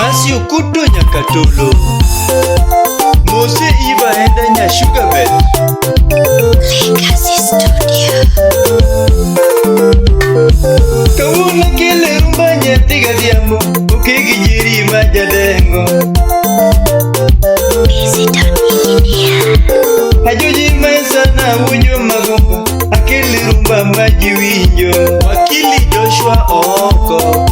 Masi Okuto Nyakatolo. Mose Iva Enda Nya Sugar Bed. Legacy Studio. Kawuono kele rumba nyathi gadhiambo okegi jeri ma jadengo. Visitor Engineer. Ajoji mesana wujo magombo akele rumba ma ji winjo. Wakili Joshua Ooko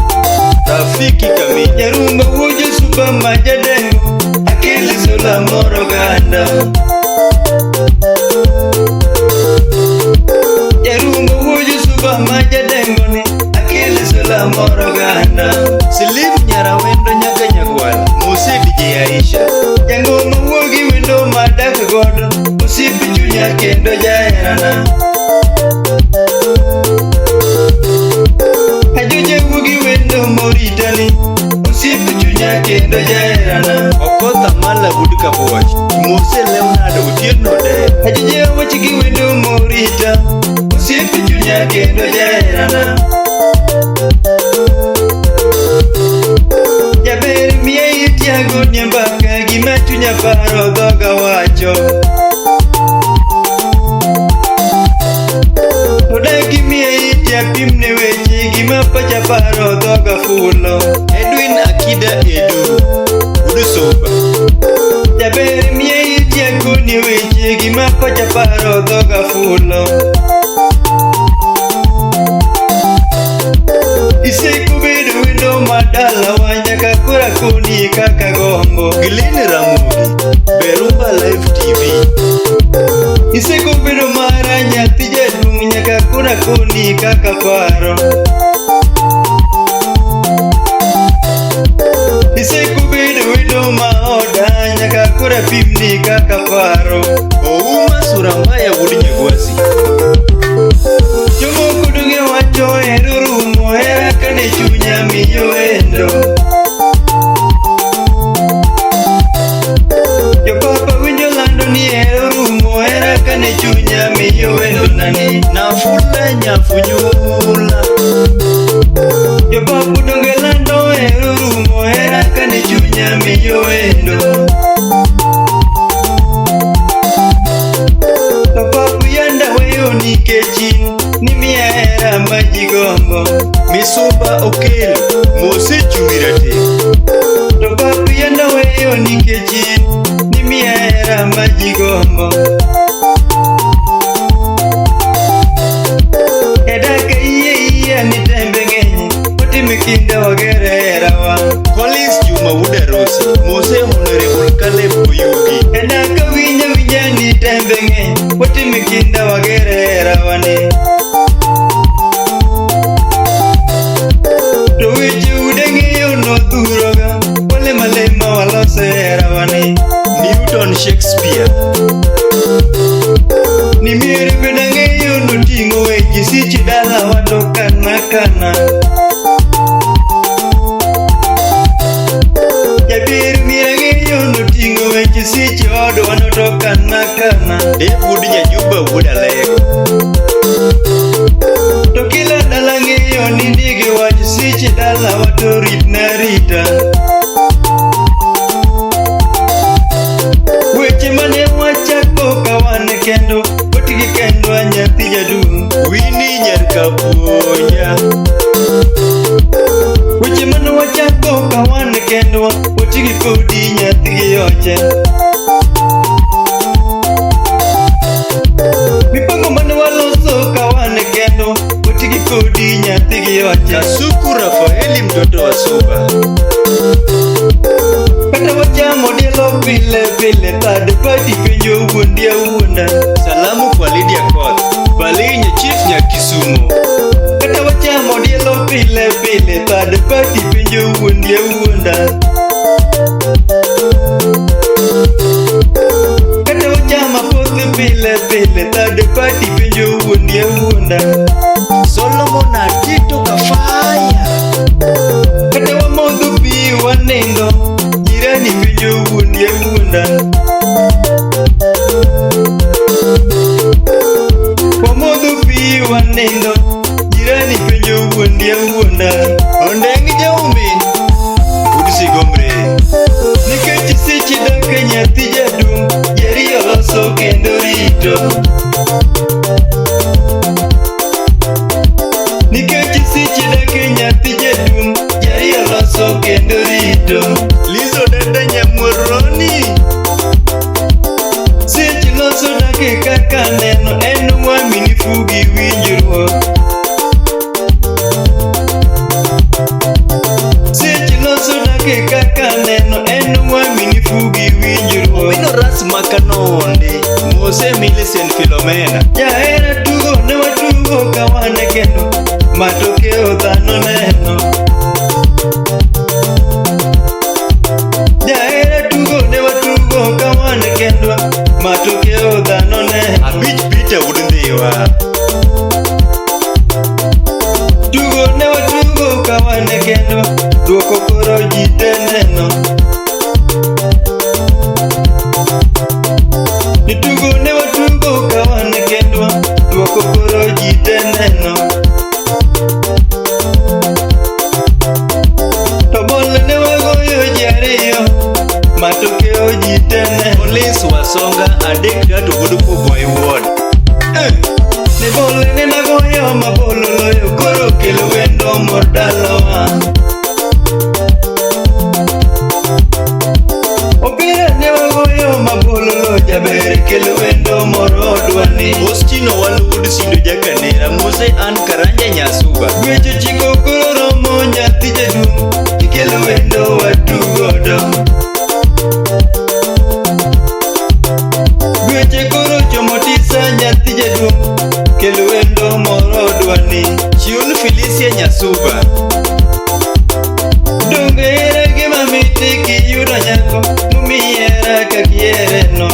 Rafiki Kami Nyarumba wujo suba ma jadengo akele sola moro ganda. Nyarumba wujo suba ma jadengo ni akele sola moro ganda. Silim Nyarawendo nyaka Nyagwal Mose DJ Aisha Jangoma wuogi wendo madak godo osiep chunya kendo jaherana. Ajoje wuogi wendo moritani osiep chunya kendo jaherana. Okoth Amala wuod Kabuoch Mose Leonard Otieno De Ajoje wach gi wendo morita osiep chunya kendo jaherana. Jaber miya itiago nie mbaka gima chunya paro dhoga wacho. Odagi miya iti apimne weche gima pacha paro dhoga fulo. Edwin Akida Edu Wuod Suba Jaber miya iti agoni weche gima pacha paro dhoga fulo. Iseko bedo wendo madalawa nyaka koro akoni kaka gombo. Glen Ramogi Berumba Live TV Iseko bedo mara nyathi jaduong' nyaka koro akoni kaka paro. Iseko bedo wendo ma oda nyaka koro apimni kaka paro. Ouma sura mbaya wuod Nyagwasi Jomoko donge wacho hero rumo hera kane chunya miyo wendo. Jopapa winjo lando ni hero rumo hera kane chunya miyo wendo nani. Nafula nyafunyula Jopapa donge lando hero rumo hera kane chunya miyo wendo. Papapu yanda weyo nikech in nimiya hera ma ji gombo. Misumba Okelo Mose Chumi Rateng To papu yanda weyo nikech in nimiya hera ma ji gombo. E dak iye iye ni tembe ng'eny watime kinda wager herawa. Collins Juma wuod Arosi Mose Honorable Caleb Oyugi E dak awinjo awinja ni tembe ng'eny watime kinda wager herawa ni. To weche ude ng'eyo nodhuroga walema lema walose herawa ni. Newton Shakespeare Ni mier bende ang'eyo noting'o weche sich dalawa to kana kana. Jaber mier ang'eyo noting'o weche sich odwa no to kana kana. Dave wuod Nyajuba wuod Alego To kila dala ng'eyo ni nigi wach sich dalawa to ritna rita. Weche mane wachako ka wan kendo watigi kendwa nyathi jaduong'. Winnie nyar Kapuonja Weche mane wachako ka wan kendwa watigi kodi nyathi gi yoche. Mipango mane waloso ka wan kendwa watigi kodi nyathi gi yoche. Kasuku Rafaeli mtoto wa Suba Kata wachamo dielo pile pile third party penjo wuondi awuonda. Salamu kwa Lydia Koth Balinye Chief Nyakisumo Kata wachamo dielo pile pile third party penjo wuondi awuonda. Kata wachamo apoth pile pile third party penjo wuondi awuonda. Solomon Atito Kafaya Kata wamodho pi wanindo jirani penjo wuondi awuonda. Wamodho pi wanindo jirani penjo wuondi awuonda. Ondeng' jaumin Wuod Sigomre rito. Nikech sichi dak e nyathi jaduong', jariyo loso kendo rito. Lizo dada nyamworoni. Seche loso dak e kaka neno en uaminifu gi winjruok. Seche loso dak e kaka neno en uaminifu gi winjruok. Owino ras makanonde, Mose Millicent Philomena. Jahera tugo ne watugo ka wan kendo, matokeo dhano neno. Jahera tugo ne watugo ka wan kendwa, matokeo dhano neno. Abich Peter wuod Ndhiwa. Tugo ne watugo ka wan kendwa, duoko koro ji te neno. Ni tugo ne watugo ka wan kendwa, duoko koro ji te neno. To bol ne wagoyo ji ariyo, matokeo ji te neno. Collins Wasonga 3-3 wuod Koboi Ward. Ne bol ne nagoyo mabolo loyo koro kelo wendo mor dalawa. Opira ne wagoyo mabolo lo jaber kelo wendo mor odwa ni. Ostino Waluod Sindo Jakanera Mose An Karanja Nyasuba. Weche chiko koro romo nyathi jaduong' ikelo wendo watugodo. Weche koro chomo tisa nyathi jaduong' kelo wendo mor odwa ni. Chiun Felicia Nyasuba. Donge hera gima mit kiyudo nyako momiyi hera kaka ihereno.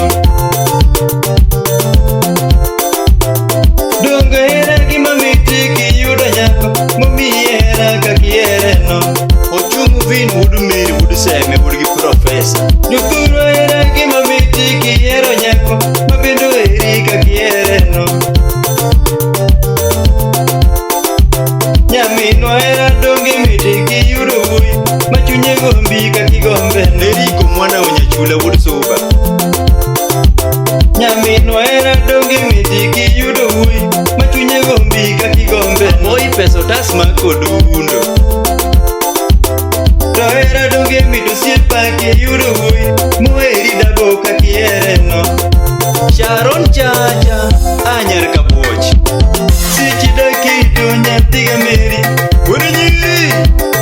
Donge hera gima mit kiyudo nyako momiyi hera kaka ihereno. Ochung' Vin wuod Mary wuod Seme wuod gi Profesa. Jothurwa hera gima mit kihero nyako ma bende oheri kaka ihereno. Nyaminwa hera donge mit kiyudo wuoyi ma chunye gombi kaka igombeno. Eriko mwana Onyachula wuod Suba. Nyaminwa hera donge mit kiyudo wuoyi ma chunye gombi kaka igombeno. Moi pesa otas ma kodundo. To hera donge mit osiepa kiyudo wuoyi moheri dabo kaka ihereno. Sharon Chacha anyar Kabuoch. Seche dak irito nyathi ga Mary wuod nyiri.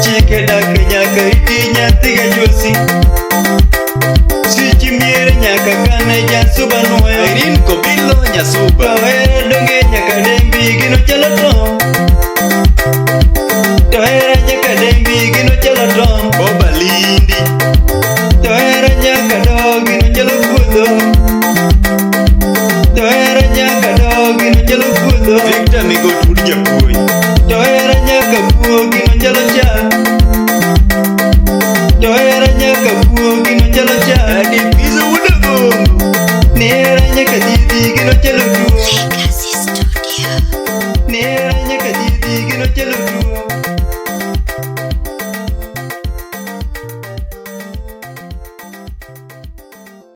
Chike dak nyaka riti nyathi ga Josi. Seche miere nyaka kane jasuba nuoyo. Irene Kobilo Nyasuba. To hera donge nyaka dembi gino chalo tong'. To hera nyaka dembi gino chalo tong'. Boba Lindi. To hera nyaka do gino chalo puodho. To hera nyaka do gino chalo puodho. Victor Migot wuod Japuonj. To hera nyaka buo gino chalo chak. To hera nyaka buo gino chalo chak. Adi Pizzo wuod Ogongo. Ni hera nyaka didi gino chalo tuo. Legacy Studio. Ni hera